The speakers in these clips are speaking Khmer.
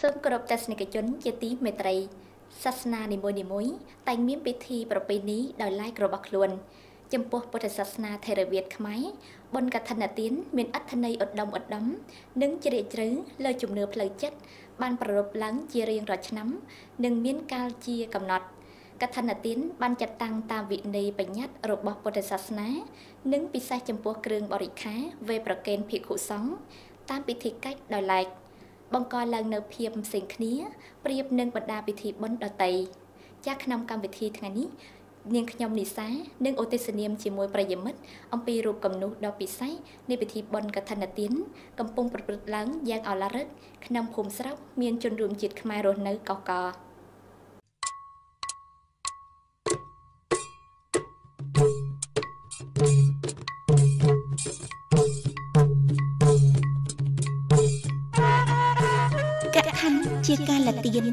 សូមគោរពទស្សនិកជនជាទីមេត្រីសាសនានីមួយៗតែងមានពិធីប្រពៃណីដោយឡែករបស់ខ្លួនចំពោះពុទ្ធសាសនាថេរវាទខ្មែរបុណ្យកឋិនទានមានអត្ថន័យឧត្តមឧត្តមនិងជ្រាលជ្រៅលើជំនឿផ្លូវចិត្តបានប្រារព្ធឡើងជារៀងរាល់ឆ្នាំនិងមានកាលជាកំណត់កឋិនទានបានចាត់តាំងតាមវិន័យបញ្ញត្តិរបស់ពុទ្ធសាសនានិងពិសេសចំពោះគ្រឿងបរិក្ខារវេប្រគេនភិក្ខុសង្ឃតាមពិធីកិច្ចដោយឡែកបង្កឡើងនៅភាពផ្សេងគ្នាប្រៀបនឹងបណ្ដាពិធីបុណ្យដទៃចាស់ក្នុងកម្មវិធីថ្ងៃនេះនាងខ្ញុំនីសានិងឧទ្ទេសនាមជាមួយប្រិយមិត្តអំពីរូបគំនូសដ៏ពិសេសនៃពិធីបុណ្យកឋិនទានកំពុងប្រព្រឹត្តឡើងយ៉ាងឱឡារិកក្នុងភូមិស្រុកមានជនរួមជាតិខ្មែររស់នៅកកកឋិនជាកាលទាន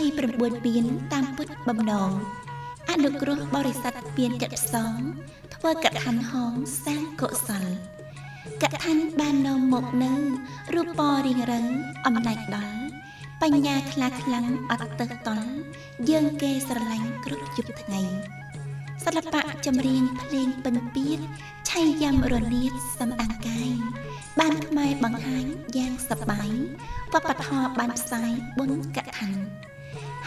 29ពានតាមពុទ្ធបំណងអនុគ្រោះបរិស័ទពៀនចិត្តផ្សងធ្វើកឋិនហងសាងកុសលកឋិនបាននាំមកនៅរូបរាងរឹងអំណាចដល់បញ្ញាខ្លាខ្លាំងអត់ទៅតល់យើងគេស្រឡាញ់គ្រប់យុគថ្ងៃសិល្បៈចម្រៀងភ្លេងពិណពាទ្យឆៃយ៉ាំរនាតសំអាងកាយបានខ្មែរបង្ហាញយ៉ាងសប្បាយវប្បធម៌បានផ្សាយបុណ្យកឋិន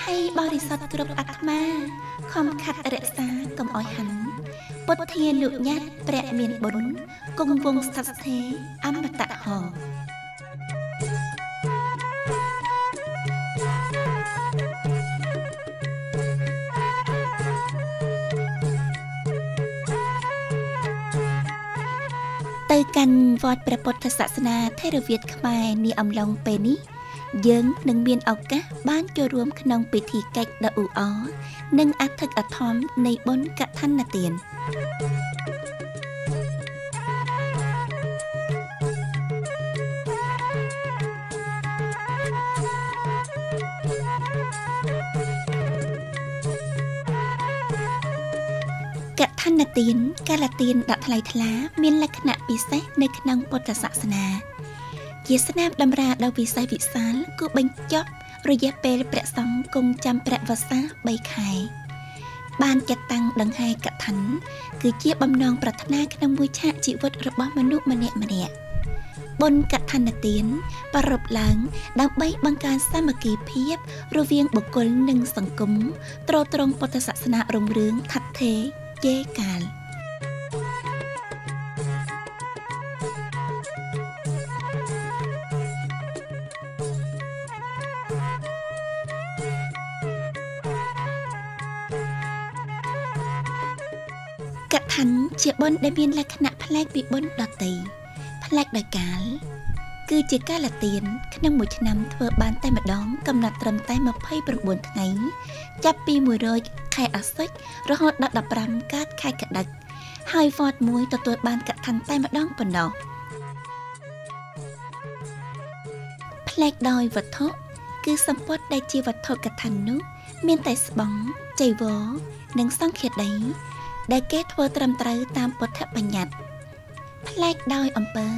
ហើយបរិសុទ្ធគ្រប់អាត្មាខំខាត់រក្សាកុំអោយហាន់ពុទ្ធានុញ្ញាតព្រះមានបុណ្យគង់វង្សស្ថិតស្ថេរអមតៈហោទៅកាន់វត្តព្រះពុទ្ធសាសនាថេរវាទខ្មែរនាអំឡុងពេលនេះយើងនឹងមានឱកាសបានចូលរួមក្នុងពិធីកិច្ចដ៏អ៊ូអរនិងអធិកអធមនៃបុណ្យកឋិនទានកឋិនទានកាលទានដ៏ថ្លៃថ្លាមានលក្ខណៈពិសេសនៅក្នុងពុទ្ធសាសនាជាស្នាមតម្រាដ៏វិសេសវិសាលគួរបញ្ចប់រយៈពេលព្រះសង្ឃគង់ចាំព្រះវស្សា3ខែបានចាត់តាំងដង្ហែកឋិនគឺជាបំណងប្រាថ្នាក្នុងមួយឆាកជីវិតរបស់មនុស្សម្នាក់ម្នាក់បុណ្យកឋិនទានប្រារព្ធឡើងដើម្បីបង្កើនសាមគ្គីភាពរវាងបុគ្គលនិងសង្គមទ្រទ្រង់ពុទ្ធសាសនារុងរឿងថិតថេរយេកាលកឋិនជាបុណ្យដែលមានលក្ខណៈប្លែកពីបុណ្យដទៃប្លែកដោយកាលគឺជាកាលទានក្នុងមួយឆ្នាំធ្វើបានតែម្ដងកំណត់ត្រឹមតែ29ថ្ងៃចាប់ពី100ខែអាសត់រហូតដល់15កើតខែកដឹកហើយវត្តមួយទទួលបានកឋិនតែម្ដងប៉ុណ្ណោះប្លែកដោយវត្ថុគឺសម្ពត់ដែលជាវត្ថុកឋិននោះមានតែស្បង់ចីវរនិងសង្ឃាដីដែលគេធ្វើត្រឹមត្រូវតាមពុទ្ធបញ្ញត្តិប្លែកដោយអំពើ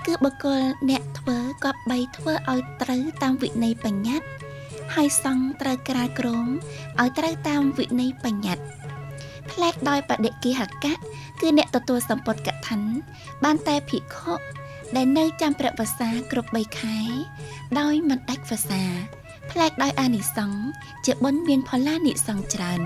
គឺបុគ្គលអ្នកធ្វើគប្បីធ្វើឲ្យត្រូវតាមវិន័យបញ្ញត្តិហើយសង្ឃត្រូវក្រាលក្រមឲ្យត្រូវតាមវិន័យបញ្ញត្តិប្លែកដោយបដិគិហកៈគឺអ្នកទទួលសម្ពត់កឋិនបានតែភិក្ខុដែលនៅចាំព្រះវស្សាគ្រប់3ខែដោយមិនដាច់វស្សាប្លែកដោយអានិសង្សជាបុណ្យមានផល្លានិសង្សច្រើន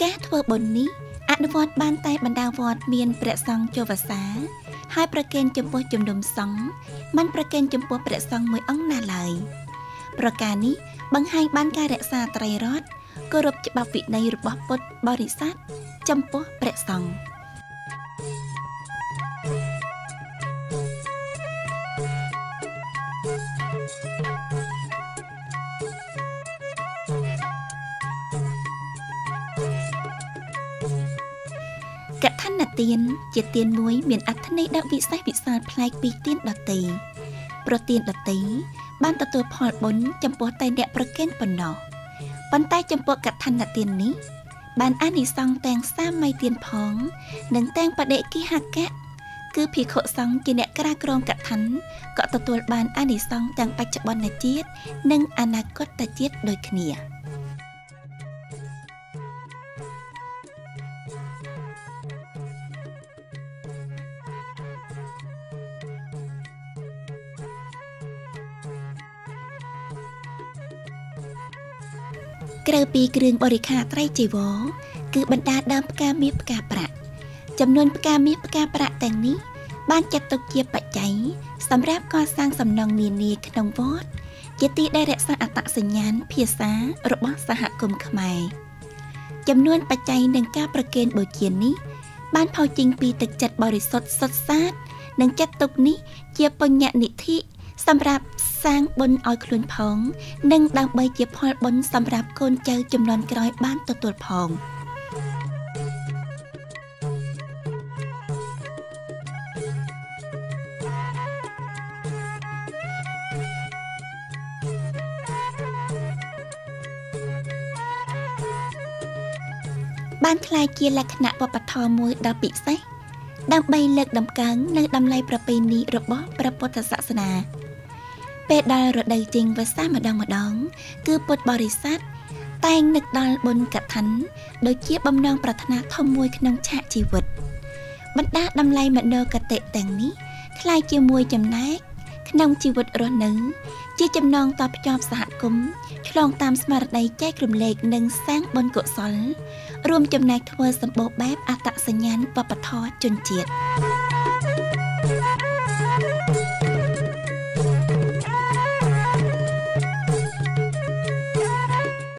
ការធ្វើបុណ្យនេះអនុវត្តបានតែបណ្ដាវត្តមានព្រះសង្ឃចូលវស្សាហើយប្រគេនចំពោះជំនុំសង្ឃមិនប្រគេនចំពោះព្រះសង្ឃមួយអង្គណាឡើយប្រការនេះបង្ហាញបានការរក្សាត្រៃរតន៍គោរពច្បាប់វិន័យរបស់ពុទ្ធបរិស័ទចំពោះព្រះសង្ឃកឋិនទានជាទានមួយមានអត្ថន័យដ៏វិសេសវិសាលប្លែកពីទានដទៃប្រទានដទៃបានទទួលផលបុណ្យចំពោះតែអ្នកប្រគេនប៉ុណ្ណោះប៉ុន្តែចំពោះកឋិនទាននេះ បានអានិសង្សទាំងសាមញ្ញទានផង និងទាំងបដិគិហកៈគឺភិក្ខុសង្ឃជាអ្នកក្រាលគ្រងកឋិនក៏ទទួលបានអានិសង្សទាំងបច្ចុប្បន្នជាតិនិងអនាគតជាតិដូចគ្នាក្រៅពីគ្រឿងបរិក្ខារត្រៃជីវរគឺបណ្ដាដើមផ្កាមាសផ្កាប្រាក់ចំនួនផ្កាមាសផ្កាប្រាក់ទាំងនេះបានចាត់ទុកជាបច្ច័យសម្រាប់កសាងសំណង់នានាក្នុងវត្តជាទីដែលរក្សាអត្តសញ្ញាណភាសារបស់សហគមន៍ខ្មែរចំនួនបច្ច័យនិងការប្រគេនបូជានេះបានផុសចេញពីទឹកចិត្តបរិសុទ្ធសុទ្ធសាធនិងចាត់ទុកនេះជាបញ្ញនិធិសម្រាប់សាងបុណ្យឲ្យខ្លួនផងនិងដើម្បីជាផលបុណ្យសម្រាប់កូនចៅជំនាន់ក្រោយបានទទួលផងបានក្លាយជាលក្ខណៈវប្បធម៌មួយដ៏ពិសេសដើម្បីលើកតម្កើងនៅតម្លៃប្រពៃណីរបស់ព្រះពុទ្ធសាសនាពេលដល់រដូវចេញវស្សាម្ដងម្ដងគឺពុទ្ធបរិស័ទតែងនឹកដល់បុណ្យកឋិនដូចជាបំណងប្រាថ្នាធំមួយក្នុងឆាកជីវិតបណ្ដាតម្លៃមនោគតិទាំងនេះក្លាយជាមួយចំណែកក្នុងជីវិតរស់នៅជាចំណងតភ្ជាប់សហគមន៍ឆ្លងតាមស្មារតីចែករំលែកនិងសាងបុណ្យកុសលរួមចំណែកធ្វើសម្បូរបែបអត្តសញ្ញាណវប្បធម៌ជនជាតិ។